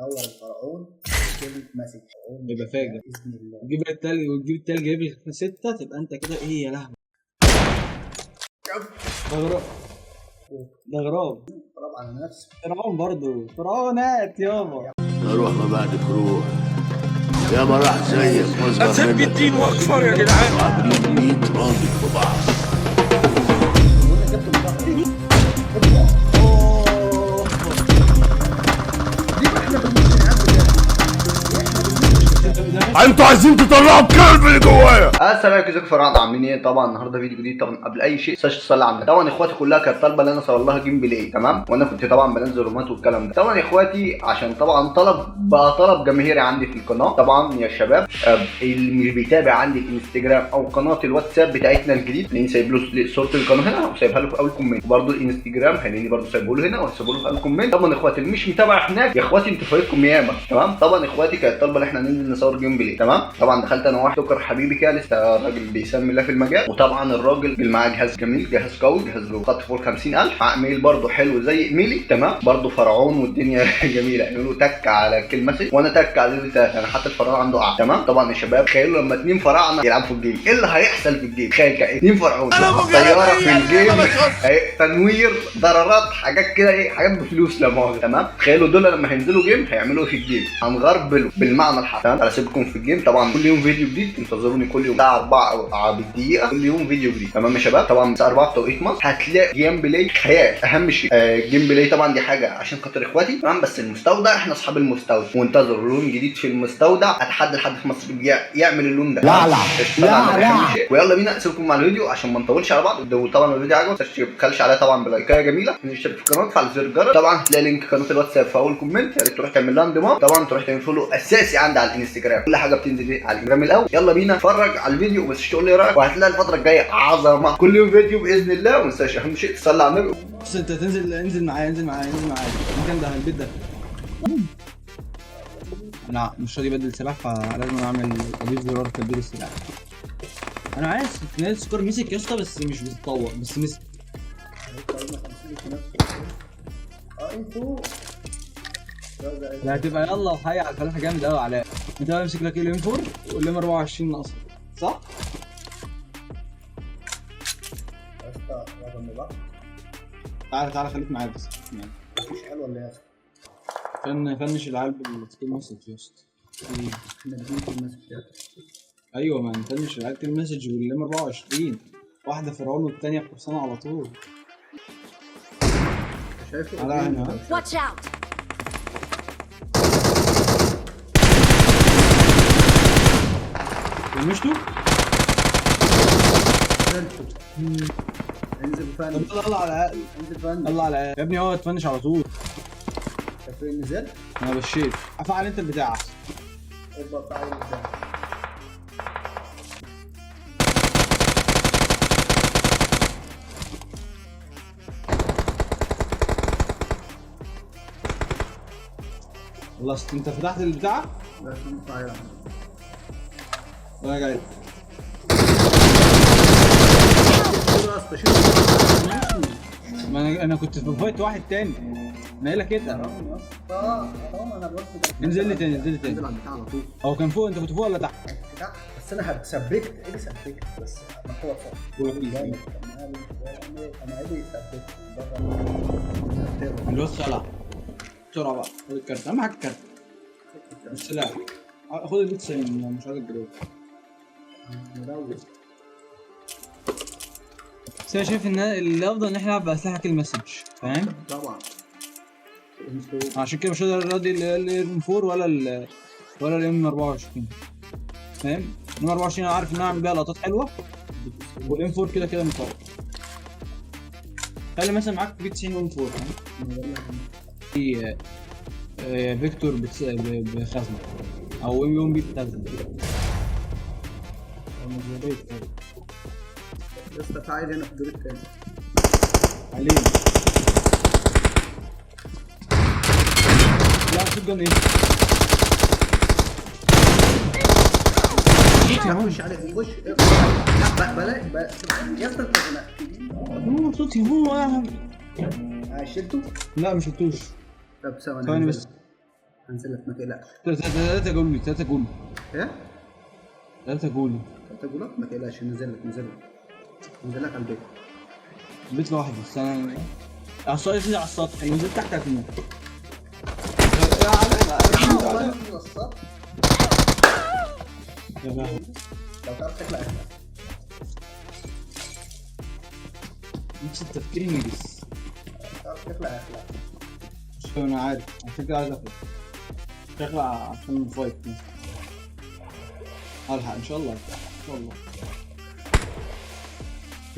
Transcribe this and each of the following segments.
طور الفرعون kill message. يبقى فاجر. باذن الله. تجيب التلج وتجيب التلج level 6 تبقى انت كده ايه يا لهوي. ده غراب، ده غراب. غراب على نفسه. فرعون برضه، فرعونات يابا. يا روح ما بعدك روح، يا ما راح زيك واصغر اسب منك. الدين واكفر يا جدعان. عاملين 100 راجل في بعض. وانا جبت البقرة. دي احنا بنموت يا عم ده. احنا بنموت. انتوا عايزين تطلعوا الكلب اللي جوايا. السلام عليكم، ازيكم فرعون، عاملين ايه؟ طبعا النهارده فيديو جديد. طبعا قبل اي شيء متنساش تصلي على النبي. طبعا اخواتي كلها كانت طالبه ان انا اصور لها gameplay، تمام؟ وانا كنت طبعا بنزل رومات والكلام ده. طبعا يا اخواتي عشان طبعا طلب بقى طلب جماهيري عندي في القناة. طبعا يا شباب، اللي مش بيتابع عندي الانستجرام او قناة الواتساب بتاعتنا الجديد، لان سايب له صوره القناة هنا وسايبها له في اول comment، وبرده الانستجرام هلاقيني برده سايبه له هنا وهسيبه له في اول comment. طبعا اخواتي اللي مش متابع هناك يا اخواتي انتوا فايتكم ياما، تمام؟ طبعا اخواتي كانت طالبه ان احنا ننزل نصور gameplay، تمام؟ طبعا دخلت انا واحد توكر حبيبي كده، لسه الراجل بيسمي الله في المجال. وطبعا الراجل اللي معاه جهاز جميل، جهاز قوي، جهاز له خط فوق 50000، مع ايميل برده حلو زي ايميلي، تمام؟ برده فرعون والدنيا جميلة، يقولوا تك على kill message وانا تك على level 3، انا حتى الفرعون عنده اعلى، تمام؟ طبعا يا شباب تخيلوا لما اتنين فراعنه يلعبوا في ال game ايه اللي هيحصل في ال game؟ تخيل كده اتنين فرعون طيارة في ال game، تنوير، ضررات، حاجات كده، ايه حاجات بفلوس لا مؤاخذة، تمام؟ تخيلوا دول لما هينزلوا game هيعملوا ايه في ال game؟ هنغربلوا بالمعنى الحرفي، تمام؟ على سيبكم في ال game. طبعا كل يوم فيديو جديد، انتظروني كل يوم الساعة 4 او بالدقيقة، كل يوم فيديو جديد، تمام يا شباب؟ طبعا الساعة 4 بتوقيت مصر هتلاقي gameplay خيال. اهم شيء gameplay طبعا دي حاجة عشان خاطر اخواتي، تمام؟ بس المستودع احنا اصحاب المستودع، وانتظروا لون جديد في المستودع. اتحدى لحد في مصر يعمل اللون ده. لا لا لا لا. ويلا بينا اسيبكم مع الفيديو عشان ما نطولش على بعض. وطبعا الفيديو عجبك ما تبخلش عليها طبعا بلايكايه جميلة، تشترك في القناة وتفعل زر الجرس. طبعا هتلاقي link قناة الواتساب في اول comment، يا ريت تروح تعمل لها انضمام. طبعا تروح تعمل follow اساسي عندي على الانستجرام، كل حاجة بتنزل على الانستجرام الاول. يلا بينا اتفرج على الفيديو وبس تقول لي رايك، وهتلاقي الفترة الجاية عظمه، كل يوم فيديو باذن الله. وما تنساش اهم شيء تصلي على النبي. بص انت تنزل، انزل معايا، انزل معايا، انزل معايا المكان ده، البيت ده. انا مش راضي ابدل سلاح، فلازم اعمل اضيف زرار تبديل السلاح. انا عايز نايل سكور مسك يا اسطى، بس مش بتتطور، بس مسك. اه انتوا ده هتبقى يلا وحي على الفلاحة جامد قوي علاء. انت بقى امسك لك ال M 4 وال M 24 ناقصه، صح؟ يا اسطى يا جنب بعض. تعالى تعالى خليك معايا بس، خليك معايا. مفيش حلو ولا ايه يا اسطى؟ finish العيال بال kill message يا اسطى. احنا بنجيب kill message. ايوه ما نفنش العيال kill message وال M 24، واحدة فرعون والثانية قرصانه على طول. شايفه؟ على هنا. Watch out! ومشتوا؟ انزل طب فن. يلا يلا على العقل، انزل فن. يلا على العقل يا ابني، هو اتفنش على طول. شايفين نزل؟ انا بشيت. افعل انت البتاع احسن. ابقى فعال قدام. خلصت انت فتحت البتاع؟ لا ينفع يلعب. وانا جاي. شيله يا اسطى، شيله. ما انا كنت في fight واحد تاني. انا قايل لك اتقل. حرام يا اسطى، حرام. انا قلت انزل لي تاني، انزل لي تاني. انزل على البتاع على طول. هو كان فوق، انت كنت فوق ولا تحت؟ تحت، بس انا ثبت ايه ثبت بس ما هو فوق. جامد. انا عيبي ثبت بره. الواد خلع بسرعة بقى. خد الكارت، اهم حاجة الكارت السلاح. خد البيت سليم، مش عايز الجروب. مروق. بس انا شايف ان الافضل ان احنا نلعب باسلحه kill message، فاهم؟ طبعا. عشان كده مش هقدر راضي ال M 4 ولا ال M 24، فاهم؟ ال M 24 انا عارف ان انا اعمل بيها لقطات حلوة، وال M 4 كده كده مطور. خلي مثلا معاك P 90 M 4، فاهم؟ في فيكتور بخزنه او ام بي بخزنه. يا اسطى تعالى هنا في الدور الثاني. عليه لا shotgun ايه؟ خش عليه، خش. لا بلاش يا اسطى، انت زنقتني. هو مبسوط هو. شلته؟ لا ما شلتوش. طب ثواني ثواني بس. هنزل لك ما تقلقش. 3 جول 3 جول. ايه؟ 3 جول 3 جولات ما تقلقش. نزل لك نزل لك نزل لك على البيت. البيت لوحدي بس انا على السطح، على السطح لو نزلت تحت هتموت. يا علاء يا لهوي. لو تعرف تخلع اخلع. نفس التفكير النجس. تعرف تخلع اخلع. مش انا عارف، عشان كده عايز اخلع. اخلع عشان ال fight مثلا. الحق ان شاء الله ان شاء الله.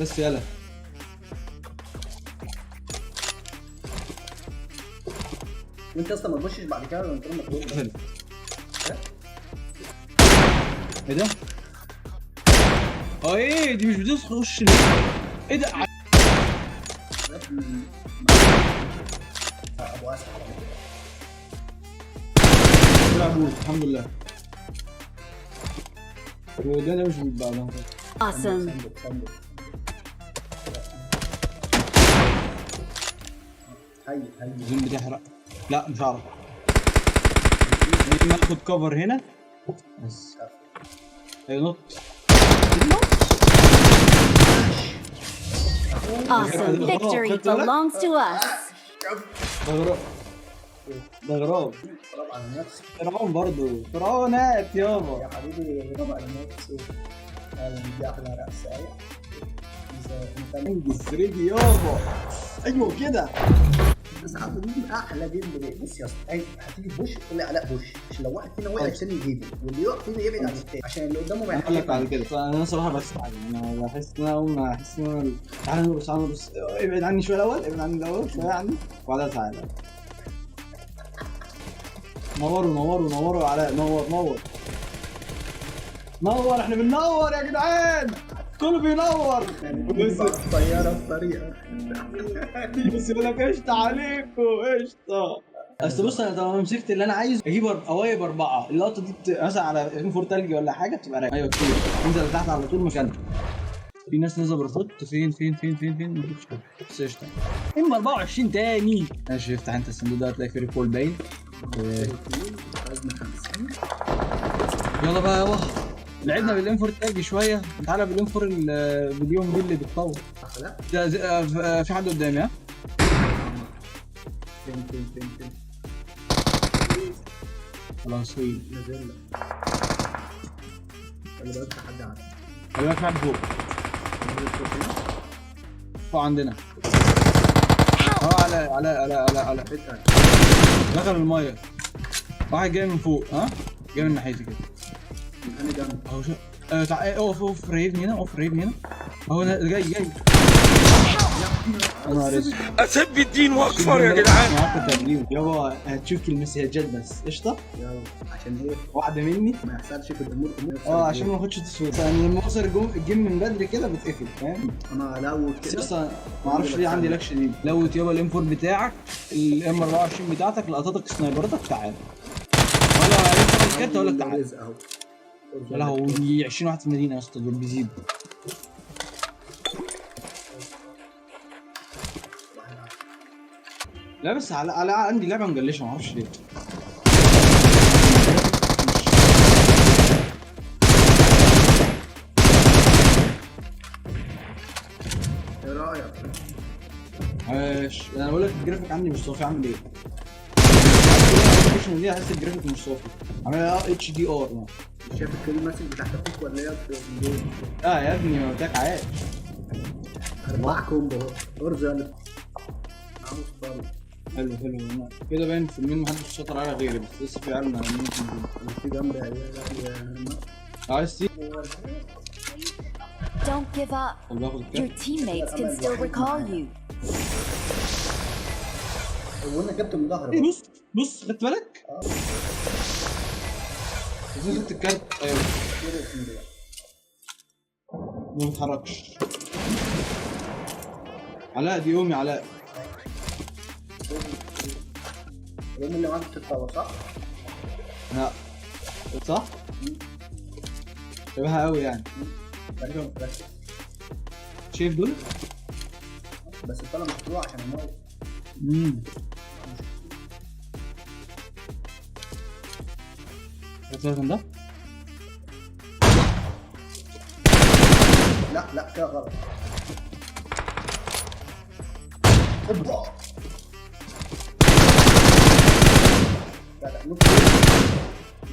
بس يلا وانت اصلا ما تبصش بعد كده لما تكون مطلوب. ايه ده؟ ايه دي مش بتخش. ايه ده؟ ابو اسد طلع بوت الحمد لله. ده مش بيتباع ده. Awesome. هي هي الزوم بتحرق. لا مش هعرف. لازم اخد كفر هنا بس. هينط. Awesome. Victory belongs to us. ده غراب، ده غراب. غراب على نفسه فرعون برضه، فرعونات يابا يا حبيبي. غراب على نفسه. دي احلى رقصه. انجز ready يابا. ايوه كده. بس دي احلى gameplay. بص يا اسطى هتيجي push تقول لي علاء push، عشان لو واحد فينا وقع الثاني يجيبه، واللي يقع فينا يبعد عن الثاني عشان اللي قدامه ما انا اقول لك بعد كده. انا صراحة بستعجل، انا بحس ان انا اول ما احس ان انا تعالى نرقص تعالى نرقص، ابعد عني شوية الاول، ابعد عني الاول شوية عني وبعدها تعالى. نوروا نوروا نوروا يا علاء، نور نور نور. احنا بننور يا جدعان، كله بينور. بس الطيارة بطريقة بس يقول لك قشطه عليكم قشطه. اصل بص انا طالما مسكت اللي انا عايزه اجيب اوايب 4. اللقطة دي مثلا على M4 تلج ولا حاجة بتبقى رايقة. ايوه كتير. انزل تحت على طول مكانك. في ناس نازله باراشوت. فين فين فين فين فين؟ مفيش حد. بس قشطه. M 24 تاني. ماشي افتح انت الصندوق ده هتلاقي فيه recall باين. يلا بقى يابا. لعبنا بال M4 التلج شوية، تعالى بال M4 باليوم دي اللي بتطور. ده في حد قدامي. ها؟ فين فين فين فين؟ خلاص وين؟ نزل لك. خلي بالك في حد عندك. خلي بالك في حد فوق. فوق عندنا. على على على على على دخل المية. واحد جاي من فوق. ها؟ جاي من ناحيتي كده. انا جنب. اهو شو تعال. اقف اقف ريفني هنا، اقف ريفني هنا. اهو جاي جاي. اسب الدين واكفر يا جدعان. معاك تدريب يابا. هتشوف المساجات بس قشطه. يلا عشان ايه؟ واحدة مني ما يحصلش في الامور امور. عشان ما اخدش تصويت. يعني لما اوصل ال game من بدري كده بتقفل فاهم؟ انا لو بس كده اصلا ما اعرفش ليه عندي lag شديد. loot يابا ال M4 بتاعك، ال M 24 بتاعتك، لقطاتك، sniper اتك، تعال. ولا انت الكارت اقول لك تعال. رزق اهو. يا لهوي 20 واحد في المدينة يا اسطى، دول بيزيدوا. لا بس على عندي لعبه مجلشه ما اعرفش ليه. ايه رايك؟ عاش. انا بقول لك الجرافيك عندي مش صافي. عامل ايه؟ ال application دي احس الجرافيك مش صافي. عاملها HDR. مش شايف ال kill message بتاعت اخوك ولا ايه؟ لا يا ابني ما قلت لك عاش. 4 combo اهو. ارزق انا. حلو حلو كده. باين في المين محدش شاطر على غيري، بس لسه في عيال في جنب يا عيال. عايز تيجي؟ Don't give up. طب باخد Your كام؟ teammates can still recall you. وانا جبت من ظهري. بص بص خدت بالك؟ ازاي خدت الكارت؟ ايوه ما بيتحركش. علاء دي يومي علاء. اليوم اللي معاك بتتطور صح؟ لا صح؟ شبهها قوي يعني. شايف دول؟ بس الطلب مش عشان المويه. سيبك من ده. لا لا كده غلط. اوبا. لا لا نط.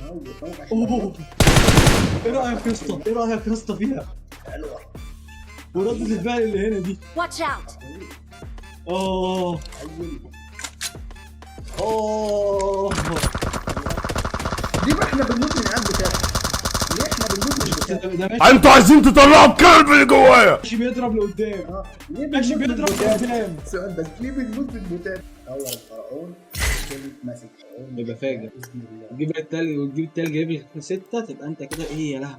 موت موت عشان اوه، ايه رايك يا اسطى؟ ايه رايك يا اسطى فيها؟ حلوة. وردة الفعل اللي هنا دي. Watch out! اه عيل. اه. ليه بقى احنا بنموت من العيال بتاعك؟ ليه احنا بنموت من البتاع؟ ده ماشي. انتوا عايزين تطلعوا الكلب اللي جوايا. ماشي بيضرب لقدام. اه ليه ماشي بنموت من بيضرب البتاع؟ لقدام. سؤال بس، ليه بنموت من البتاع؟ دور الفرعون كلمة ماسك. يبقى فاجر. باذن الله. تجيب التلج وتجيب التلج level 6، تبقى انت كده ايه يا لهوي.